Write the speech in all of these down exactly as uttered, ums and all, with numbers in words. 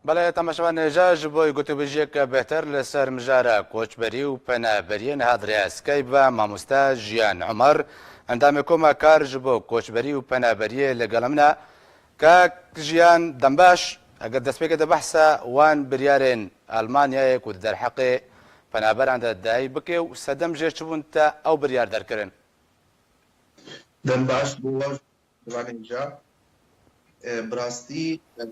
Belê, temaşevanên hêja, ji bo gotûbêjiyeke bêhtir li ser mijara koçberî û penaberiyê niha di rêya Skype ve mamoste Jiyan Omer, endamê Koma Kar ji bo koçberî û penaberiyê li gel min e. Kak Jiyan, dem baş. Eger destpêkê de behsa wan biryarên Almanyayê ku di derheqê penaberan de dayî bike û sedem jê çi bûn te ew biryar derkirin? Dem baş bo we. Ciwanên ca. E, bi rastî, e,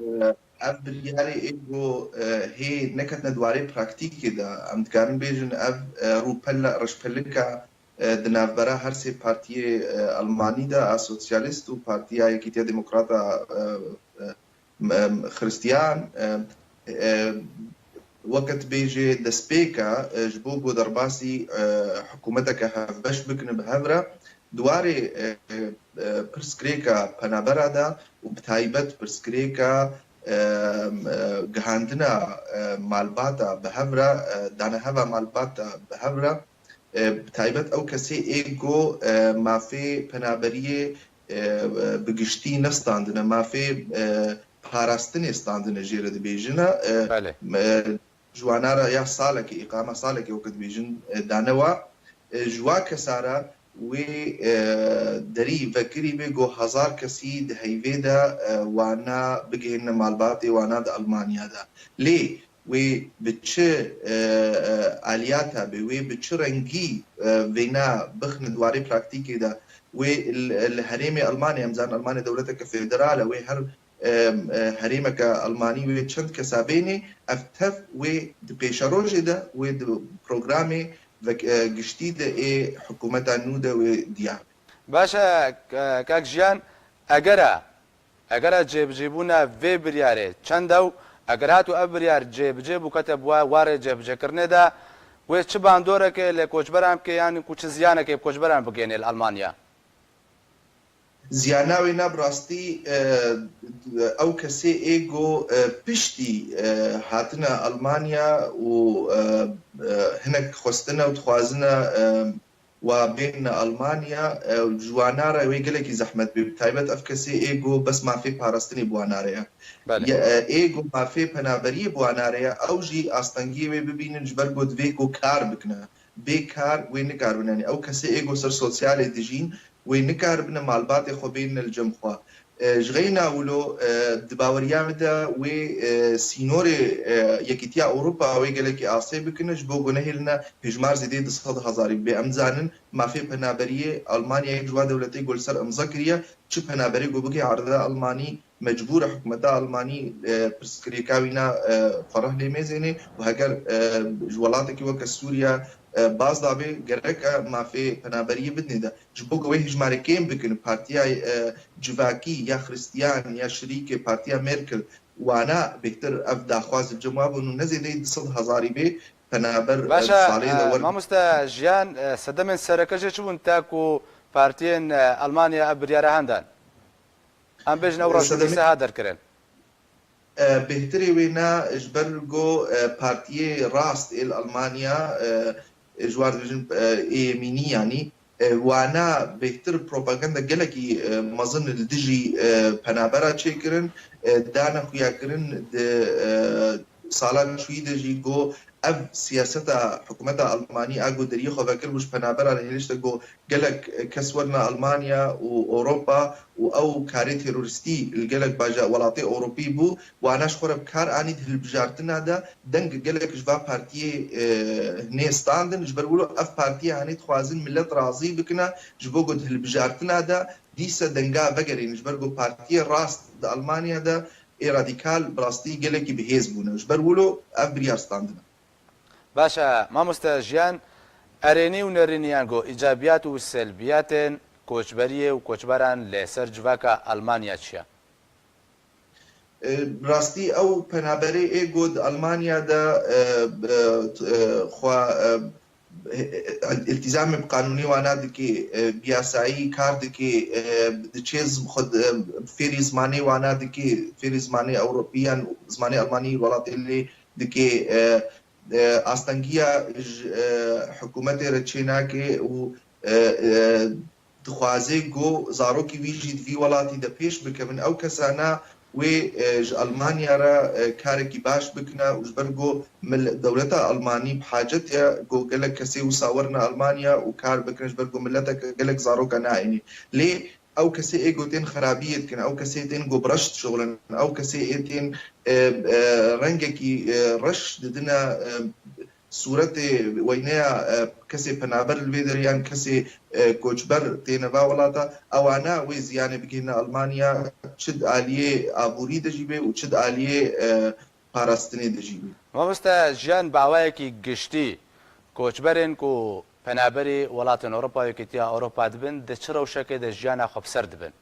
ev biryarê ê ku, e, hê neketine di warê praktîkê de, em dikarin bêjin ev, e, rûpela, reşpelika, e, di navbera her sê partiyê, e, Almanî de, a Sosyalîst û Partiya Yekîtiya Demokrata, e, e, m-, em, Xiristiyan, e, e, weke tu bêjê destpêka, e, ji bo ku derbasî, e, hikûmeteke hevbeş bikine bi hev re, di warê, e, e, pirsgirêka penabera de û bi taybet pirsgirêka, e, e, gihandina, e, malbata bi hev re, e, daneheva malbata bi hev re, e, bi taybet ew kesê ê ku, e, mafê penaberiyê, e, bi giştî nestandine, mafê, e, parastinê standine jê re dibêjine. E, Belê. e, ji wana re ya salekê, îqama salekê weke dibêjin, e, dane wa. E, ji wa kesa re wê, e, derî vekirî bê ku hezar kesî di heyvê de, e, wana bigihîne malbatê wana di Almanya de. Lê wê bi çi, e, e, aliyata be, wê bi çi rengî, e, vêna bixine di warê praktîkê de, wê li, li herêmê Almanya, em zanin Almanya dewleteke federal e, wê her, e, e, herêmeke Almanî wê çend kesa bênê, ev tev wê di pêşerojê de, wê di programê vek-, e, giştî de ê hikûmeta nû de wê diyar be. Baş e, k-, kak Jiyan, egera Egera cêbicêbûna vê biryarê çend e û eger hat û ev biryar cêbicê bû kete bi warê cêbicêkirinê de, wê çi bandoreke li koçberan bike yan ku çi ziyaneke bi koçberan bigihêne li Almanya? Ziyana wê ne bi rastî, e, ew kesê ê ku, e, piştî, e, hatine Almanya û, e, e, hinek xwestine û dixwazine, e, wa bênine Almanya, e, ji wana re wê gelekî zehmet bê. Bi taybet ev kesê ê ku bes mafê parastinê bi wana re ye. Belê. Ye, e, ê ku mafê penaberiyê bi wana re ye, ew jî astengiyê wê bibînin ji ber ku divê ku kar bikine. Bê kar wê nikaribin. Yanî ew kesê ê ku ser sosyalê dijîn, wê nikaribine malbatê xwe bênine li cem xwe. E, ji xeyna wilo, e, di baweriya min de wê, e, sînorê, e, Yekîtiya Ewropa wê gelekî asê bikine, ji bo ku nehêline hejmar zêdeyî du sed hezarî bibe. Em dizanin mafê penaberiyê Almanyayê ji wan dewletê ku li ser imza kiriye, çi penaberê ku bike erde Almanî mecbûr e, hikûmeta Almanî, e, pirsgirêka wîna, e, fereh lê mêzênê û heger, e, ji welatekî weke Sûriye, e, baz dabe, gerek e mafê penaberiyê bidinê de. Ji bo ku wê hejmarê kêm bikin, partiya, e, civakî ya Xiristiyan ya şirîkê partiya Merkel wana bêhtir ev daxwaz li cem wa bûn û ne zêdeyî du sed hezarî bê penaber, e, Baş e, salê de e, wer mamoste Jiyan, e, sedemên sereke jê çi bûn te ku partiyên, e, Almanya ev biryara hendan? Em bêjin ew E, rojnivîse sedemê- ha derkirin. E, bêhtirê wê ne ji ber ku, e, partiyê rast ê li Almanya, e, ji war dibêjin, e, ê yemînî yanî, e, wana bêhtir propaganda gelekî, e, mezin li dijî, e, penabera çêkirin, e, dane xuyakirin di, e, sala çûyî de jî ku ev siyaseta hikûmeta Almanî a ku deriyê xwe vekiribû ji penabera li hêlişte ku gelek kes werine Almanya û Ewropa û ew karê terorîstî li gelek bajar welatê Ewropî bû, wana ji xwe re bi kar anî di hilbijartina de deng gelek ji va partiyê, e, hinê standin. Ji ber wilo ev partiye hanê dixwazin milet razî bikine, ji bo ku di hilbijartina de dîse denga vegerîn. Ji ber ku partiyê rast di Almanya de ê radîkal bi rastî gelekî bi hêz bûne. Ji ber wilo ev biryar standine. Baş e, mamoste Jiyan, erênî û nerîniyan ku îcabiyat û selbiyatên koçberiyê û koçberan li ser civaka Almanya çi ye? E, rastî ew penaberê ê ku di Almanya de, e, e, t-, e, xwe, e, e, îltîzamê bi qanûnê wana dike, e, bi yasayî kar dike, e, diçe zim-, xwe, e, fêrî zimanê wana dike, fêrî zimanê ewropî yan zimanê almanî welatê lê dike, e, e, astengiya ji, e, hikûmetê re çênake û, e, e, dixwaze ku zarokî wî jî di vî welatî de pêş bikevin. Ew kesana wê, e, ji Almanya re, e, karekî baş bikine û ji ber ku mil-, dewleta Almanî bi hacet ye ku gelek kesê wisa werine Almanya û kar bikine, ji ber ku mileteke gelek zaroka nayênî. Lê ew kesê ê ku tên xerabiyê dikin, ew kesê tên ku bi reş dişuxulin, ew kesê ê tên, e, e, rengekî, e, reş didine, e, sûretê weyneya, e, kesê penaber li vê derê yan kesê, e, koçber têne va welata, ewana wê ziyanê bigihîne Almanya, çi di aliyê aborî de jî bê û çi di aliyê, e, parastinê de jî bê. Mamoste Jiyan, bi awayekî giştî koçberên ku penaberî welatên Ewropa, Yekîtiya Ewropa dibin, di çi rewşekê de jiyana xwe bi ser dibin?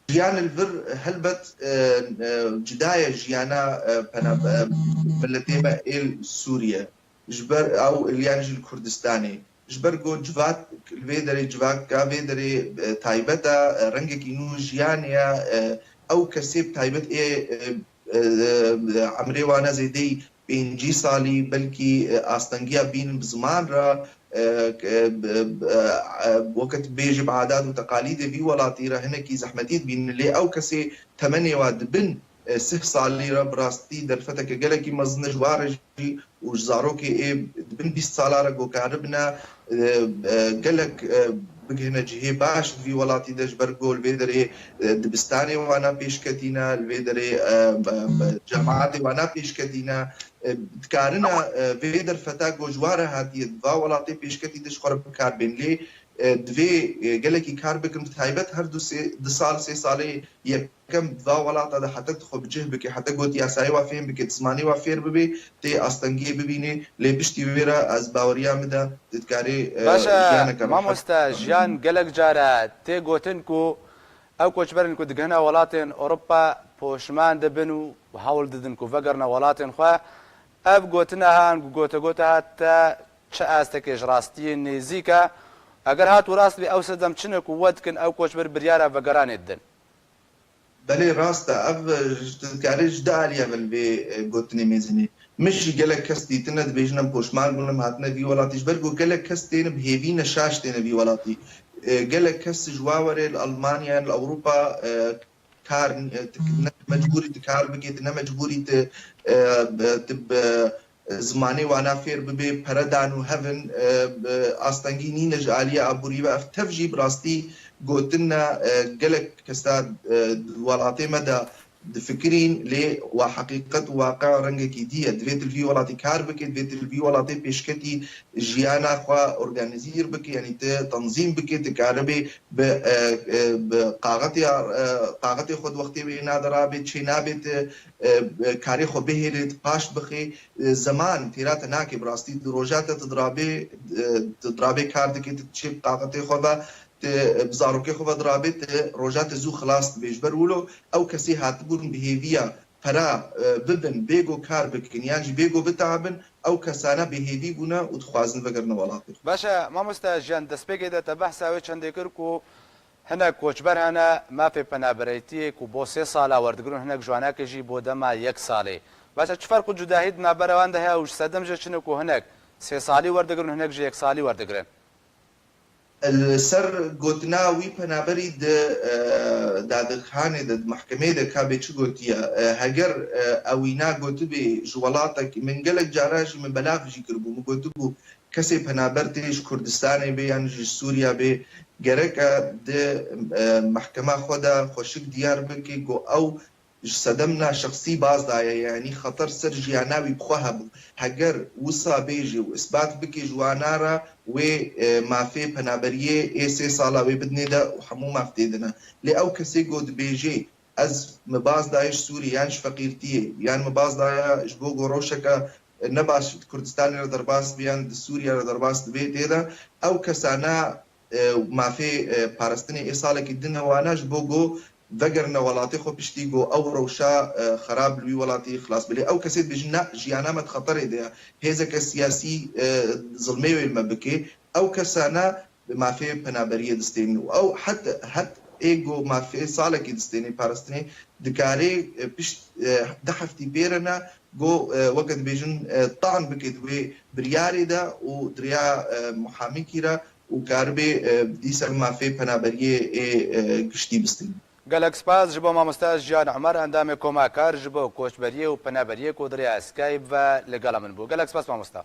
Jiyan li vir helbet, e, e, cuda ye jiyana, e, pena-, e, miletê me ê li Sûriye. Ji ber ew, yan jî li Kurdistanê. Ji ber ku civak, li vê derê civaka vê derê, e, taybet e, e, rengekî nû jiyanê ye, e, ew kesê bi taybet ê, e, e, e, emrê wana zêdeyî pêncî salî, belkî, e, astengiya bînin bi ziman re, e, e, e, e, weke tu bêjî bi adat û teqalîdê vî welatî re hinekî zehmetî dibînin. Lê ew kesê temenê wa di bin, e, sih salî re bi rastî derfeteke gelekî mezin e ji wa re jî û ji zarokê ê di bin bîst sala re ku karibine, e, e, gelek, e, bigihine cihê baş di vî welatî de, ji ber ku li vê derê, e, dibistanê wana pêşketî ne, li vê derê, e, e, e, cemaatê wana pêşketî ne, e, dikarine, e, vê derfeta ku ji wa re hatiye di va welatê pêşketî de ji xwe re bi kar bên. Lê, e, divê, e, gelekî kar bikin, bi taybet her du sê, du sal, sê salê yekem di va welata de heta tu xwe bi cih bike, heta ku tu yasayê wa fêm bike, tu zimanê wa fêr bibê, tê astengiyê bibînê. Lê piştî wê re ez baweriya min de tu dikarê, e, Baş e, jiyaneke rehet mamoste Jiyan, gelek cara tê gotin ku ew koçberên ku digihine welatên Ewropa poşman dibin û hewl didin ku vegerine welatên xwe. Ev gotina han ku gote gote hat te çi astekê ji rastiyê nêzîk e? Eger hat û rast bê, ew sedem çi ne ku we dikin ew koçber biryara vegeranê didin? Belê rast e. Ev, e, ji, tu dikarî ji du aliyê ve li vê, e, gotinê mêzînê. Min jî gelek kes dîtine, dibêjin em poşman bûn, em hatine vî welatî. Ji ber ku gelek kes têne bi hêvî ne şaş têne vî welatî. E, gelek kes ji wa werê li Almanya, li Ewropa, e, kar, e, tu ne mecbûrî tu kar bikê, tu ne mecbûrî tu, e, bi, tu bi, e, zimanê wana fêr bibê, pere dan û hevin, e, bi, astengî nîne ji aliyê aborî ve. Ev tev jî bi rastî gotin ne, e, gelek kesa, e, di welatê me de difikirîn, lê wa heqîqet û waqia rengekî dî ye. Divê tu li vî welatî kar bikê, divê tu li vî welatê pêşketî jiyana xwe organîzîr bikê, yanî tu tenzîm bikê, tu karibê bi, e, e, bi qaxetê, e, qaxetê xwe di wextê wê nade rabê, çê nabê tu, e, e, karê xwe bihêlê, tu paş bixê. E, zeman têra te nake bi rastî, di roja te tu dirabê, e, tu dirabê kar dikê, tu çê bi qaxetê xwe ve, tu, e, bi zarokê xwe ve dirabê, tu roja te zû xilas dibê. Ji ber wilo ew kesê hatibûn bi hêviya pera, e, bibin, bêgo kar bikin, yan jî bêgo bitahabin, ew kesana bêhêvî bûne û dixwazin vegerine welatê xwe. Baş e, mamoste Jiyan, destpêkê de te behsa wê çendê kir ku hinek koçber hene, mafê penabereytiyê ku bo sê sala werdigirin, hinek ji wanakê jî bo dema yek salê. Baş e, çi ferq û cudahî di navbera wan de heye û ji sedem jê çi ne ku hinek sê salî werdigirin, hinek jî yek salî werdigirin? Li ser gotina wî penaberî di, e, dadixanê de, di mehkemeyê de ka bê çi gotiye? E, heger, e, ewîna gotibê ji welatek, min gelek cara jî min belav jî kiribû, min gotibû kesê penaber tê ji Kurdistanê bê yan jî ji Sûriya bê, gereke di, e, mehkema xwe de xweşik diyar bike ku ew ji sedemna şexsî baz daye, yanî xeter ser jiyana wî bi xwe hebû. Heger wisa bêje û isbat bike ji wana re, wê, e, mafê penaberiyê ê sê sala wê bidinê de û hemû maf tê de ne. Lê ew kesê ku dibêje, ez, min baz daye ji Sûriyê yan ji feqîrtiyê, yan min baz daye ji bo ku rewşeke, e, ne baş di Kurdistanê re derbas dibe yan di Sûriye re derbas dibe, tê de ew kesana, e, mafê, e, parastinê ê salekî din e wana ji bo ku vegerine welatê xwe piştî ku ew rewşa, e, xerab li wî welatî xilas be. Lê ew kesê dibêjin, na, jiyana me di xeterê de ye. Hêzeke siyasî, e, zilmê wê li me bike. Ew kesana bi mafê penaberiyê distênin û ew het, het ê ku mafê salekî distênê parastinê dikarê, e, pişt, e, du heftî pê re ne ku, e, weke dibêjin, e, tan bike di wê biryarê de û di rêya, e, muhamîkî re û karibê, e, dîsa mafê penaberiyê ê, e, giştî bistînin. Gelek spas ji bo mamoste Jiyan Omer, endamê Koma Kar ji bo Koçberiyê û Penaberiyê ku di rêya Skype ve li gela min bû. Gelek spas mamoste.